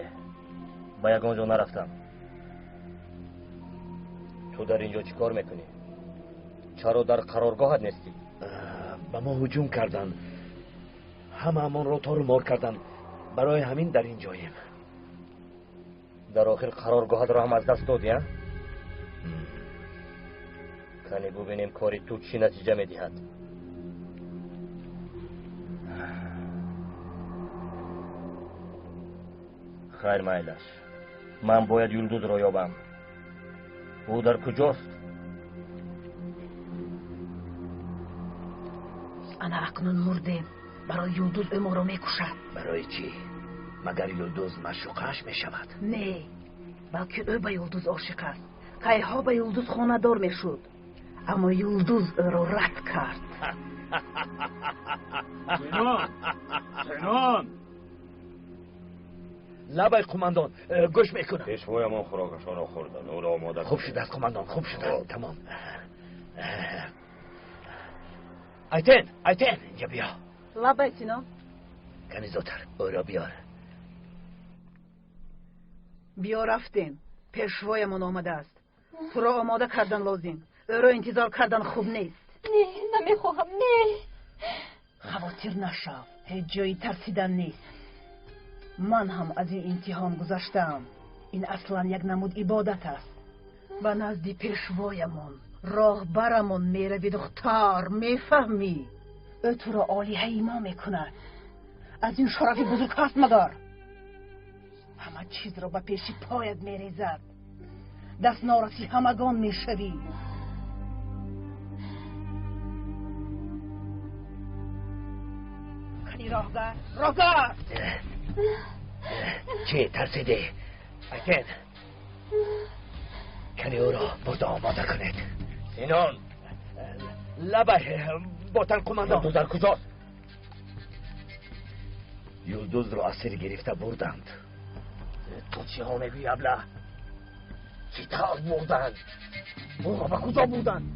ба ягон ҷо нарафтам. Ту дар ин ҷо чӣ кор мекунӣ? Чаро дар қароргоҳат нестӣ? Ба мо ҳуҷум карданд. Ҳамаамонро тору мор карданд. Барои ҳамин дар ин ҷоем. Дар охир қароргоҳатро ҳам аз даст додӣ, а? Кане бубинем кори ту чӣ натиҷа медиҳад. Хайр, майлаш. Ман бояд Юлдузро ёбам. Ӯ дар куҷост? Ана акнун мурдем. Барои Юлдуз ӯ моро мекушад. Барои чӣ? Магар Юлдуз маъшуқааш мешавад? Не, балки ӯ ба Юлдуз ошиқ аст. Кайҳо ба Юлдуз хонадор мешуд, аммо Юлдуз ӯро рад кард. Синон! Синон! Лабай, қумандон, гӯш мекунам. Пешвоямон хӯрокашонро хӯрданд, ӯро омода. Хуб шудааст, қумандон, хуб шудааст. Тамом. Айтен, Айтен, инҷа биё. Лабай, Синон. Кани зудтар ӯро биёр. Биё, рафтем. Пешвоямон омадааст. Туро омода кардан лозим. Ӯро интизор кардан хуб нест. Не, намехоҳам, не. Хавотир нашав, ҳеҷ ҷои тарсидан нест. Ман ҳам аз ин имтиҳон гузаштаам. Ин аслан як намуд ибодат аст. Ба назди пешвоямон, роҳбарамон мерави, духтар, мефаҳмӣ? Ӯ туро олиҳаи мо мекунад. Аз ин шарафи бузург ҳаст магар? Ҳама чизро ба пеши поят мерезад. Дастнораси ҳамагон мешавӣ. Кани роҳгар, роҳгар! Чӣ тарсидӣ? Айтен, кани ӯро бурда омода кунед. Синон! Лабай, ботан қумандон. Юлдуз дар куҷост? Юлдузро асир гирифта бурданд. Ту чиҳо мегӯӣ, абла? Чӣ тавр бурданд? Ӯро ба куҷо бурданд?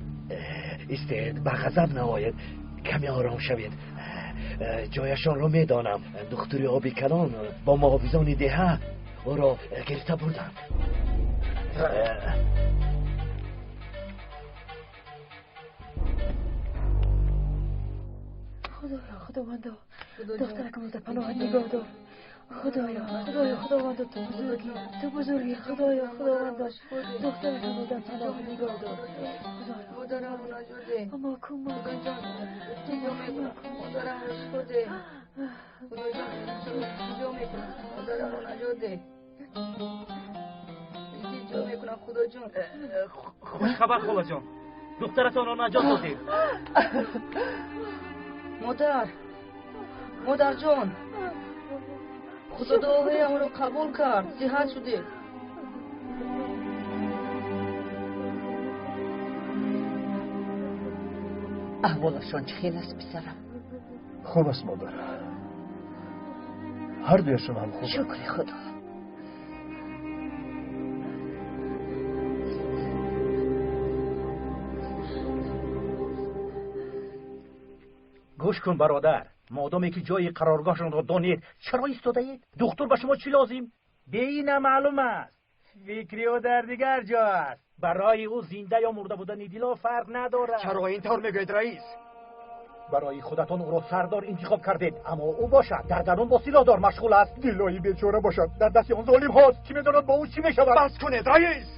Истед, ба ғазаб наоед. Каме ором шавед. Ҷояшонро медонам. Духтури оби калон бо муҳофизони деҳа ӯро гирифта бурданд. Худоё, худовандо, духтаракамро дар паноҳат нигоҳ дор. Худоё, худоё, худовандо, ту бузургӣ, ту бузургӣ, худоё, худовандо, духтаракамро дар паноҳат нигоҳ дор. Худоё, ама кӯмак, модарамро шифо деҳ. Худоҷон, шифо мекунам. Модарамро наҷот деҳ. Илтиҷо мекунам, Худоҷон. Хушхабар, холаҷон, духтаратонро наҷот додем. Модар, модарҷон, Худо дуоҳоямонро қабул кард, сиҳат шудед. Аҳволашон чӣ хел аст, писарам? Хуб аст, модар, ҳар дуяшон ҳам хуб. Шукри Худо. Гӯш кун, бародар, модоме ки ҷои қароргоҳшонро донед, чаро истодаед? Духтур ба шумо чӣ лозим? Беина маълум аст, фикри ӯ дар дигар ҷо аст. Барои ӯ зинда ё мурда будани Дило фарқ надорад. Чаро ин тавр мегӯед, раис? Барои худатон ӯро сардор интихоб кардед, аммо ӯ бошад дар дарун бо силоҳдор машғул аст. Дилои бечора бошад дар дасти он золимҳост. Чӣ медонад бо ӯ чӣ мешавад? Бас кунед, раис!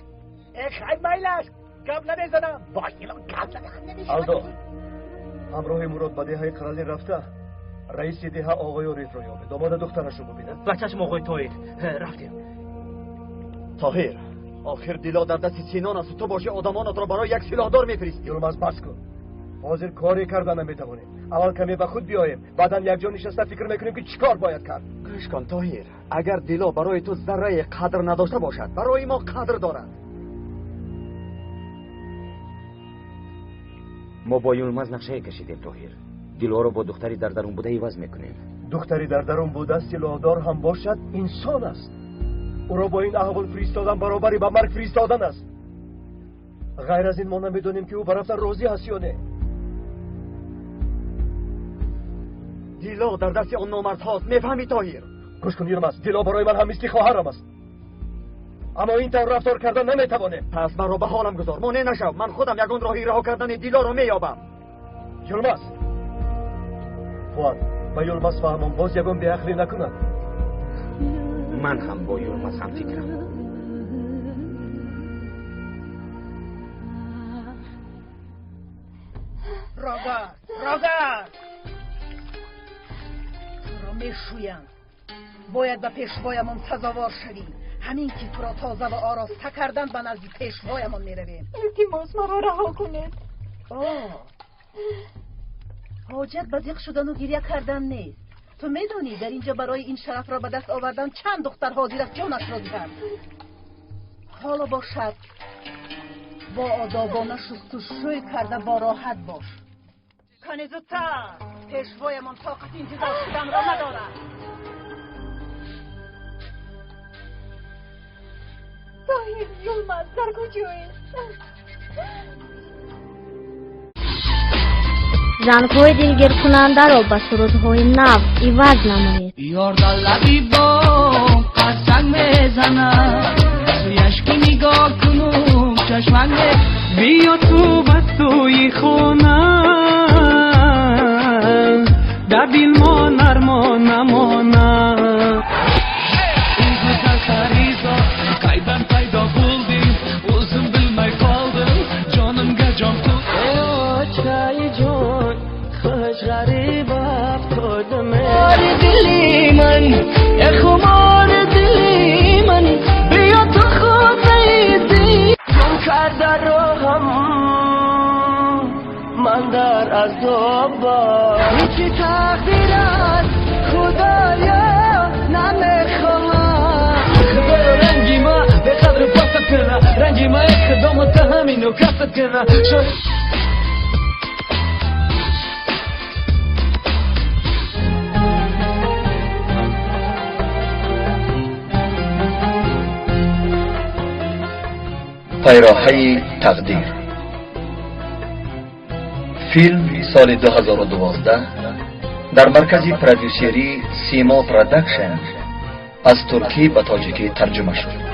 Хай, майлаш, гап намезанам. Бо силоҳ гап задан намешавад. Алдо, ҳамроҳи Мурод ба деҳаи Қиралӣ рафта, раиси деҳа оғои Орифро ёбед, омода духтарашро бубинад. Ба чашм, оғои Тоҳир, рафтем. Тоҳир, охир Дило дар дасти Синон аст, ту боши одамонатро барои як силоҳдор мефиристӣ. Юлмаз, бас кун. Ҳозир коре карда наметавонем. Аввал каме ба худ биёем, баъдан якҷо нишаста фикр мекунем, ки чӣ кор бояд кард. Гӯш кун, Тоҳир, агар Дило барои ту заррае қадр надошта бошад, барои мо қадр дорад. Мо бо Юлмаз нақшае кашидем, Тоҳир. Дилоро бо духтари дар дарун буда иваз мекунем. Духтари дар дарун буда силоҳдор ҳам бошад, инсон аст. Ӯро бо ин аҳвол фиристодан баробари ба марг фиристодан аст. Ғайр аз ин мо намедонем, ки ӯ ба рафтан розӣ аст ё не. Дило дар дасти он номардҳост, мефаҳмӣ, Тоҳир? Гӯш кун, Юлмаз, Дило барои ман ҳам мисли хоҳарам аст. Аммо ин тавр рафтор кардан наметавонем. Пас маро ба ҳолам гузор, монеъ нашав. Ман худам ягон роҳи раҳо кардани Дилоро меёбам. Юлмаз! Фуад, ба Юлмаз фаҳмон, боз ягон беақлӣ накунад. Ман ҳам бо Юлмаз ҳамфикрам. Рогар, Рогар! Туро мешӯянд. Бояд ба пешвоямон сазовор шавӣ. Ҳамин ки туро тоза ва ороста карданд, ба назди пешвоямон меравем. Илтимос, маро раҳо кунед. Ҳоҷат ба зиқ шудану гиря кардан нест. Ту медонӣ, дар инҷо барои ин шарафро ба даст овардан чанд духтар ҳозир аст ҷонашро диҳад. Ҳоло бошад, бо одобона шустушӯй карда бороҳат бош. Кани зудтар, пешвоямон тоқати интизор шуданро надорад. Тоҳир, Юлмаз дар куҷоед? Зангҳои дилгиркунандаро ба сурудҳои нав иваз намоед. Ёр дар лаби бом қарсак мезанад, сӯяш ки нигоҳ кунум чашмак биё ту ба сӯи хона, дар дил мо нармон намона. Qaydan paydo bo'lding, o'zim bilmay qoldim, jonimga jon Ochayjon, xush g'arib qo'ydim. Dili man, xumor dili man, biyo tu xonaydi. Gum karda rohim, man dar azob. Nechi taqdir аст, Xudoyo, намехоҳам. Худоё, ранги ма беқадр пастат кана, ранги ма худомо та ҳамино кастат кана. Пайроҳаи тақдир. Филм соли 2012 дар маркази продюсерии Симо Продакшн аз туркӣ ба тоҷикӣ тарҷума шуд.